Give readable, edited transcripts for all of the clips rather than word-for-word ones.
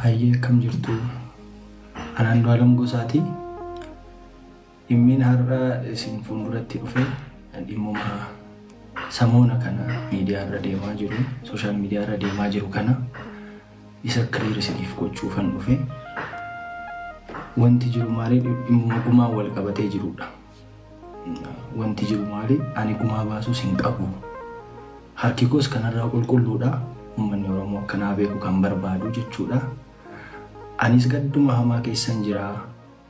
Hayyee, akkam jirtu? Ani Andu'aalam Gosaati. Dhimmiin har'a isin fuulduratti dhufe dhimmuma samoona kana miidiyaa irra deemaa jiru, social media irra deemaa jiru kana isa clear isiniif gochuufan dhufe. Wanti jiru maali? Dhimmuma gumaan wal qabatee jirudha. Wanti jiru maali? Ani gumaa baasuus hin qabu. Harki koos kanarraa qulqulluudha. Uummanni Oromoo akkanaa beeku kan barbaadu jechuudha. Anis gadduma hamaa keessan jira.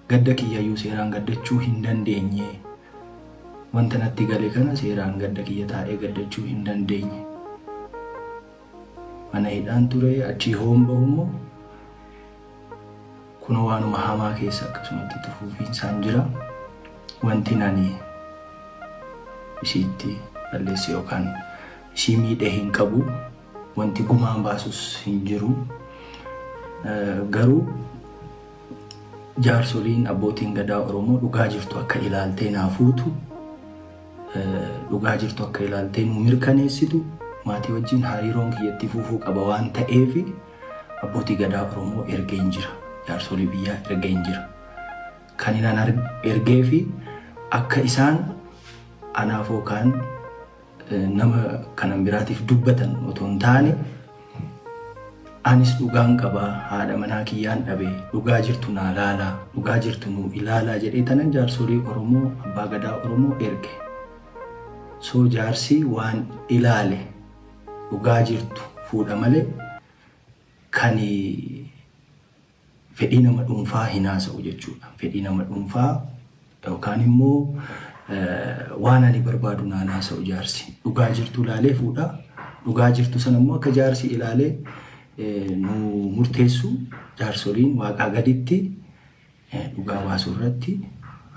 Gadda kiyyayyuu seeraan gaddachuu hin dandeenye. Wanta natti gale kana seeraan gadda kiyya taa'ee gaddachuu hin dandeenye. Mana hidhaan ture, achii hoon bahu immoo kunoo waanuma hamaa keessa akkasumatti itti fufiinsaan jira. Wanti ani isiitti balleesse yookaan isii miidhe hin qabu. Wanti gumaan baasus hin jiru. Garuu jaarsoliin, abbootiin gadaa Oromoo dhugaa jirtu akka ilaaltee naa fuutu, dhugaa jirtu akka ilaaltee nu mirkaneessitu, maatii wajjin hariiroon kiyyatti fufuu qaba waan ta'eef abbootii gadaa Oromoo ergeen jira. Jaarsolii biyyaa ergeen jira. Kan inni ergee fi akka isaan anaaf yookaan nama kanan biraatiif dubbatan otoo hin taane, anis dhugaan qabaa, haadha manaa kiyyaan dhabe, dhugaa jirtu naa laalaa, dhugaa jirtu nuu ilaalaa jedhee tanan jaarsolii Oromoo, abbaa gadaa Oromoo erge. So jaarsi waan ilaale dhugaa jirtu fuudha malee kan fedhii nama dhuunfaa hin haasa'u jechuudha. Fedhii nama dhuunfaa yookaan immoo waan ani barbaadu naan haasa'u jaarsi. Dhugaa jirtu ilaalee fuudha. Dhugaa jirtu sana immoo akka jaarsi ilaalee nu murteessu, jaarsoliin waaqaa gaditti dhugaa baasuu irratti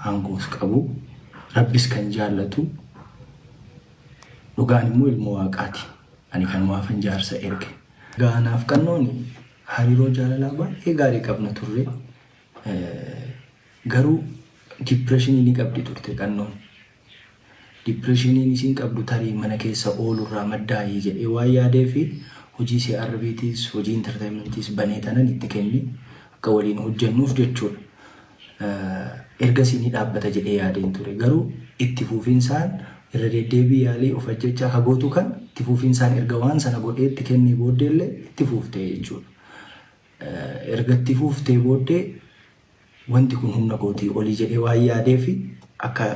aangoos qabu. Rabbis kan jaallatu dhugaan immoo ilma waaqaati. Ani kanumaafan jaarsa erge. Gaanaaf qannoon hariiroo jaalalaa baay'ee gaarii qabna turre. Garuu depressionii ni qabdi turte qannoon. Depressioniin isiin qabdu tarii mana keessa oolurraa maddaayii jedhee waan yaadee fi hojii CRBtis, hojii entertainmentiis banee tanan itti kenne akka waliin hojjennuuf jechuudha. Ergasii ni dhaabbata jedhee yaadeen ture. Garuu itti fufinsaan irra deddeebii yaalii of ajjechaa ka gootu kan itti fufinsaan erga waan sana godhee itti kennee booddeellee itti fuuftee jechuudha. Erga itti fuuftee booddee wanti kun humna kootii olii jedhee waan yaadee fi akka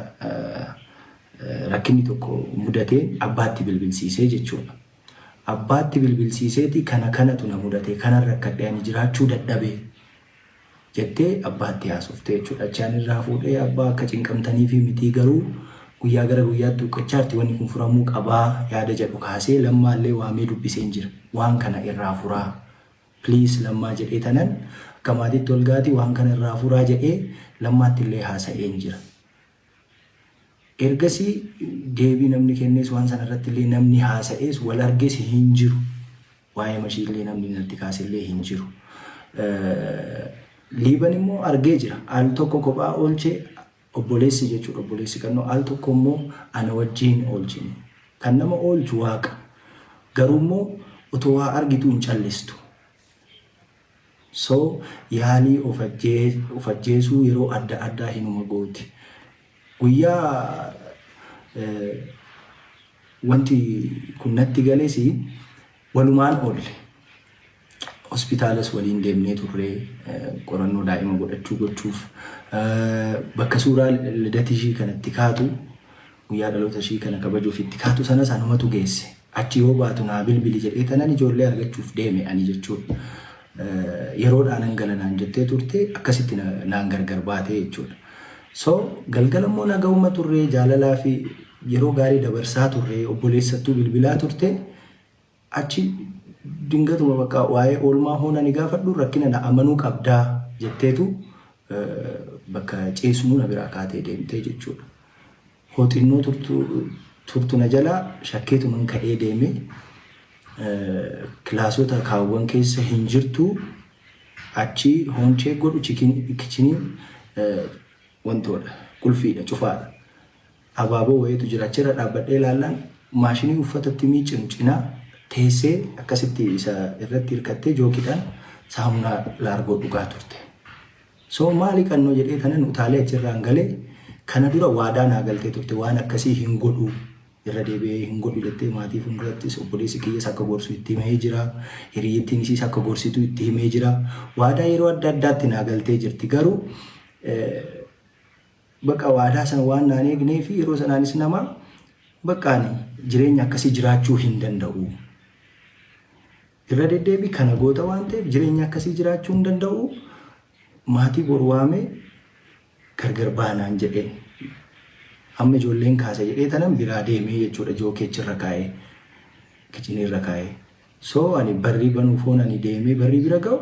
rakkinni tokko mudateen abbaatti bilbilsiisee jechuudha. Abbaatti bilbilsiiseeti kana kanatu na mudate, kanan rakkadhe, ani jiraachuu dadhabee jettee abbaatti haasoftee jechuudha. Achaan irraa fuudhee, abbaa akka cinqamtanii fi mitii, garuu guyyaa gara guyyaatti huqqachaarti, wanni kun furamuu qabaa yaada jedhu kaasee Lammaallee waamee dubbiseen jira. Waan kana irraa furaa. Please Lammaa jedhee tanan akka maatiitti ol gaati waan kana irraa furaa jedhee Lammaatti illee haasa'een jira. Ergasii deebii namni kennees, waan sana irratti illee namni haasa'ees, wal arges hin jiru. Waa'ee mashii illee namni natti kaase illee hin jiru. Liiban immoo argee jira. Al tokko kophaa oolchee obboleessi jechuudha, obboleessi qannoo, al tokko immoo ana wajjin oolchine. Kan nama oolchu waaqa. Garuu immoo otoo waa argitu hin callistu. So yaalii of ajjeesuu yeroo adda addaa hinuma gooti. Guyyaa wanti kun natti gales walumaan oolle. Hospitaalas waliin deemnee turre qorannoo daa'ima godhachuu gochuuf, bakka suuraa lidata ishii kanatti kaatu, guyyaa dhaloota ishii kana kabajuuf itti kaatu sanas anumatu geesse. Achi yoo baatu naa bilbili jedhee tanan ijoollee argachuuf deeme ani jechuudha. Yeroodhaan nan gala naan jettee turte, akkasitti naan gargar baatee jechuudha. So galgala immoo nagahuma turre, jaalalaa fi yeroo gaarii dabarsaa turre, obboleessattuu bilbilaa turte. Achi dingatuma bakka waa'ee oolmaa hoona ni gaafadhu, rakkina na amanuu qabdaa jetteetu bakka ciisnuu na biraa kaatee deemtee jechuudha. Hoo xinnoo turtu na jalaa shakkeetuman ka'ee deeme, kilaasota kaawwan keessa hin jirtu. Achi hoonchee godhu kitcheniin wantoodha, qulfiidha, cufaadha. Abaaboo wayiitu jira, achirra dhaabbadhee ilaallaan maashinii uffatatti miicinu cinaa teessee akkasitti isa irratti hirkattee jookiidhaan Saamunaa laargoo dhugaa turte. So maali qannoo jedhee kanan utaalee achirraan galee, kana dura waadaa naa galtee turte, waan akkasii hin godhu, irra deebi'ee hin godhu jettee. Maatii fuuldurattis obboleessi kiyyas akka gorsu itti himee jira. Hiriyyittiin isiis akka gorsitu itti himee jira. Waadaa yeroo adda addaatti naa galtee jirti, garuu bakka waadaa sana waan naan eegnee fi yeroo sanaanis nama bakka ani jireenya akkasii jiraachuu hin danda'u. Irra deddeebii kana goota waan ta'eef jireenya akkasii jiraachuu hin danda'u. Maatii boru waamee gargar baanaan jedheen. Amma ijoolleen kaasa jedhee tanan biraa deemee jechuudha, jookeechirra kaa'ee, kichiniirra kaa'ee. So ani barrii banuu foon ani deemee barrii bira ga'u,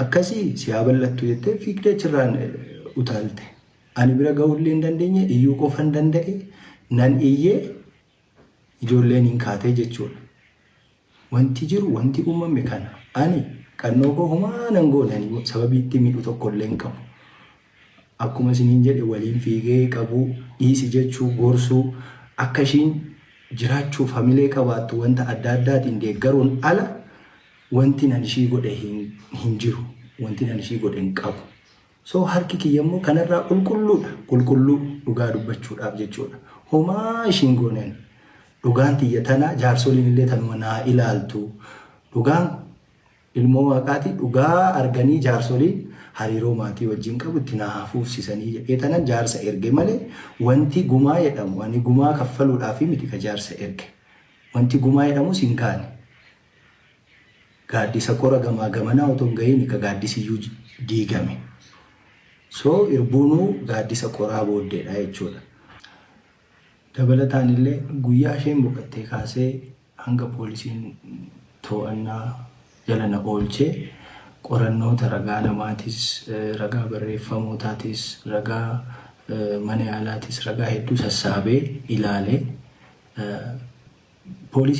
akkasii si haa bal'attu jettee fiigdee achirraan utaalte. Ani bira ga'uu illee hin dandeenye, iyyuu qofa hin danda'e, nan iyyee ijoolleen hin kaatee jechuudha. Wanti jiru, wanti uumame kana. Ani qannoo koo homaa nan goone, ani sababii itti miidhu tokko illee hin qabu. Akkuma isiniin jedhe, waliin fiigee qabuu, dhiisi jechuu, gorsuu, akka ishiin jiraachuuf hamilee qabaattu wanta adda addaatiin deeggaruun ala wanti nan ishii godhe hin jiru. Wanti nan ishii godhe hin qabu. So harki kiyya immoo kanarraa qulqulluudha. Qulqulluu dhugaa dubbachuudhaaf jechuudha. Homaa ishiin gooneen. Dhugaan tiyya tana, jaarsoliin illee tanuma naa ilaaltu. Dhugaan ilmoo waaqaati, dhugaa arganii jaarsoliin hariiroo maatii wajjin qabu itti naa hafuufsisanii jedhee tanan jaarsa erge malee, wanti gumaa jedhamu, ani gumaa kaffaluudhaaf miti ka jaarsa erge. Wanti gumaa jedhamus hin kaane. Gaaddisa qora gamaa gamanaa otoo hin gahiin ka gaaddisiyyuu diigame. So irbuunuu gaaddisa qoraa booddeedha jechuudha. Dabalataan illee guyyaa isheen boqottee kaasee hanga poolisiin to'annaa jala na oolchee qorannoota ragaa namaatis, ragaa barreeffamootaatis, ragaa mana yaalaatis, ragaa hedduu sassaabee ilaalee poolisii.